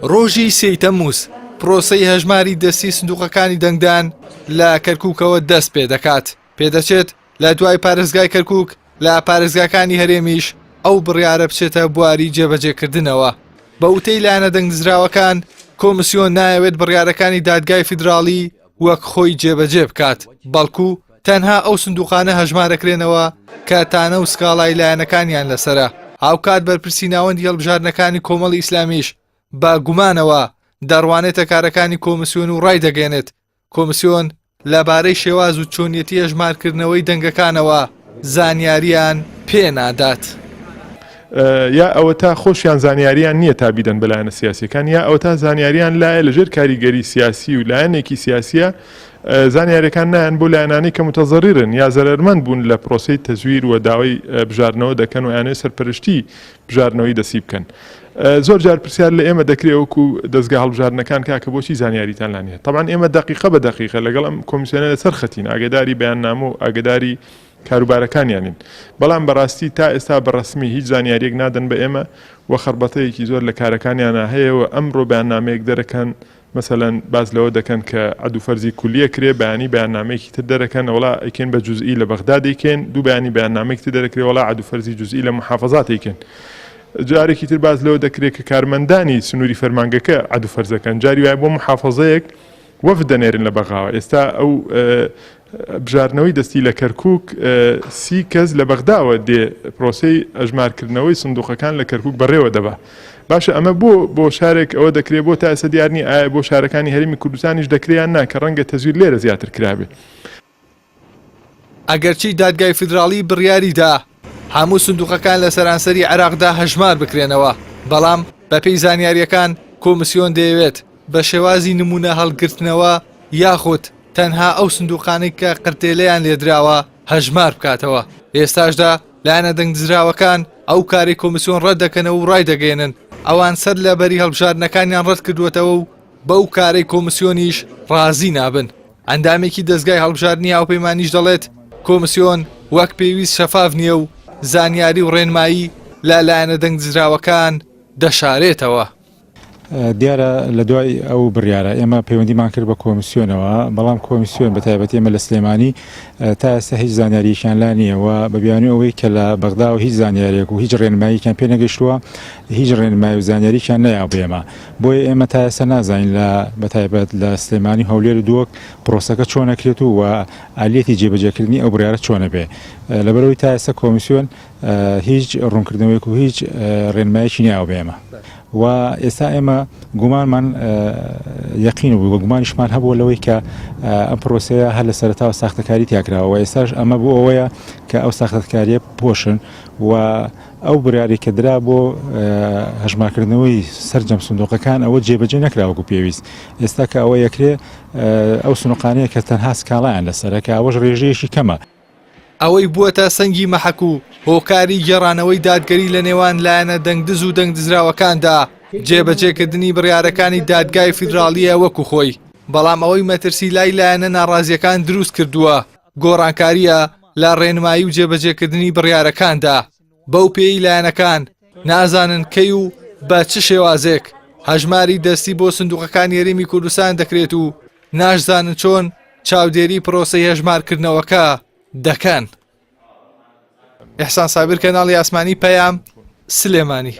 ڕۆژی سێی تەمموز پرۆسەی هەژماری دەستی سندوقەکانی دەنگدان لە کەرکوکەوە دەست پێ دەکات، پێدەچێت لە دوای پارێزگای کەرکوک لە پارێزگاکانی هەرێمیش ئەو بڕیارە بچێتە بواری جێبەجێکردنەوە. بە وتەی لایەنە دەنگدزراوەکان، کۆمسیۆن نایەوێت بڕیارەکانی دادگای فیدراڵی وەک خۆی جێبەجێ بکات، بەڵکو تەنها ئەو سندوقانە هەژمارەکرێنەوە کە تانە و سکاڵای لایەنەکانیان لەسەرە. هاوکات بەرپرسی ناوەندی هەڵبژاردنەکانی کۆمەڵی ئیسلامیش بە گومانەوە دەڕوانێتە کارەکانی کۆمسیۆن و ڕایدەگەیەنێت، کۆمسیۆن لەبارەی شێواز و چۆنیەتی هەژمارکردنەوەی دەنگەکانەوە زانیارییان پێ نادات. یا ئەوەتا خۆشیان زانیاریان نییە تا بیدەن بە لایەنە سیاسیەکان یا ئەوەتا زانیاریان لایە لەژێر کاریگەری سیاسی و لایەنێکی سیاسیە زانیاریەکان نایەن بۆ لایەنانەی کە متەزەڕیرن یا زەرەرمەند بوون لە پرۆسەی تەزویر و داوای بژاردنەوە دەکەن و ئەیانەوێت سەرپەرشتی بژاردنەوەی دەسی بکەن. زۆر جار پرسیار لە ئێمە دەکرێ وەکو دەزگا هەڵبژاردنەکان کاکە بۆچی زانیاریتان لا نییە؟ تەبعەن ئێمە دەقیقە بە دەقیقە لەگەڵ ئەم کۆمیسیۆنە لەسەر خەتین، ئاگەداری بەیاننامە و ئاگەداری کاروبارەکانیانین. بەڵام بەڕاستی تا ئێستا بە ڕەسمی هیچ زانیارییەک نادەن بە ئێمە و خەڕبەتەیەکی زۆر لە کارەکانیانا هەیە و ئەمڕۆ بەیاننامەیەک دەرەکەن مەسەلەن باس لەوە دەکەن کە عەدو فەرزی کولیە کرێ بەیانی بەیاننامەیەکی تر دەرەکەن وەڵا ئەیکەین بە جوزئی لە بەغدا دەیکەین دوو بەیانی بەیاننامەیەکی تر دەرەکرێ وەڵا عەدو فەرزی جوزئی لە محافەزات ئەیکەین جارێکی تر باس لەوە دەکرێت کە کارمەندانی سنووری فەرمانگەکە عەدو فەرزەکەن جاری وایە بۆ محافەزەیەک وەفد دەنێرن لە بەغاوە ئێستا ئەو بژاردنەوەی دەستی لە کەرکوک سی کەس لە بەغداوە دێ پرۆسەی ئەژمارکردنەوەی سندوقەکان لە کەرکوک بەڕێوە دەبا. باشە ئەمە بۆ بۆ شارێک ئەوە دەکرێ بۆ تا ئێستا دیار نییە ئایا بۆ شارەکانی هەرێمی کوردستانیش دەکرێ یان نا کە ڕەنگە تەزویر لێرە زیاتر کرابێ. ئەگەرچی دادگای فیدراڵی بڕیاری دا هەموو سندوقەکان لە سەرانسەری عێراقدا هەژمار بکرێنەوە، بەڵام بەپێی زانیارییەکان کۆمسیۆن دەیەوێت بە شێوازی نموونە هەڵگرتنەوە یاخود تەنها ئەو سندوقانەی کە قرتێلەیان لێدراوە هەژمار بکاتەوە. ئێستاشدا لایەنە دەنگدزراوەکان ئەو کارەی کۆمسیۆن ڕەتدەکەنەوە و ڕایدەگەیەنن ئەوان سەر لە بەری هەڵبژاردنەکانیان ڕەتکردووەتەوە و بەو کارەی کۆمسیۆنیش ڕازی نابن. ئەندامێکی دەزگای هەڵبژاردنی هاوپەیمانیش دەڵێت، کۆمسیۆن وەک پێویست شەفاف نییە و زانیاری و ڕێنمایی لە لایەنە دەنگدزراوەکان دەشارێتەوە. دیارە لە دوای ئەو بڕیارە ئێمە پەیوەندیمان کرد بە کۆمیسیۆنەوە، بەڵام کۆمیسیۆن بە تایبەتی ئێمە لە سلێمانی تا ئێستا هیچ زانیارییەکیان لا نییە و بە بیانووی ئەوەی کە لە بەغداوە هیچ زانیارییەک و هیچ ڕێنماییەکیان پێ نەگەیشتووە، هیچ ڕێنمایی و زانیارییەکیان نەیاوە بە ئێمە. بۆیە ئێمە تا ئێستا نازانین لە بە تایبەت لە سلێمانی و هەولێر و دهۆک پرۆسەکە چۆن ئەکرێت و و ئالیەتی جێبەجێکردنی ئەو بڕیارە چۆن ئەبێ. لەبەرئەوەی تا ئێستا کۆمیسیۆن هیچ ڕوونکردنەوەیەک و هیچ ڕێنمایەکی ناوە بە ئێمە و ئێستا ئێمە گومانمان یەقین بوو و گومانیشمان هەبووە لەوەی کە ئەم پرۆسەیە هەر لە سەرەتاوە ساختەکاری تیاکراوە ئێستاش ئەمە بۆ ئەوەیە کە ئەو ساختەکاریە پۆشن و ئەو بڕیاری کە درا بۆ هەژمارکردنەوەی سەرجەم سندوقەکان ئەوە جێبەجێ نەکرا وەکو پێویست ئێستا کە ئەوە یەکرێ ئەو سنوقانەیە کە تەنها سکاڵایان لەسەرە کە ئەوەش ڕێژەیەکی کەمە. ئەوەی بووەتە سەنگی مەحەک و هۆکاری گێڕانەوەی دادگەری لە نێوان لایەنە دەنگدز و دەنگدزراوەکاندا، جێبەجێکردنی بڕیارەکانی دادگای فیدراڵییە وەکو خۆی، بەڵام ئەوەی مەترسی لای لایەنە ناڕازییەکان دروستکردووە، گۆڕانکارییە لە ڕێنمایی و جێبەجێکردنی بڕیارەکاندا، بەو پێیەی لایەنەکان نازانن کەی و بە چ شێوازێک هەژماری دەستی بۆ سندوقەکانی هەرێمی کوردستان دەکرێت و ناشزانن چۆن چاودێری پرۆسەی هەژمارکردنەوەکە دەکەن. ئیحسان سابیر کەناڵی ئاسمانی پەیام، سلێمانی.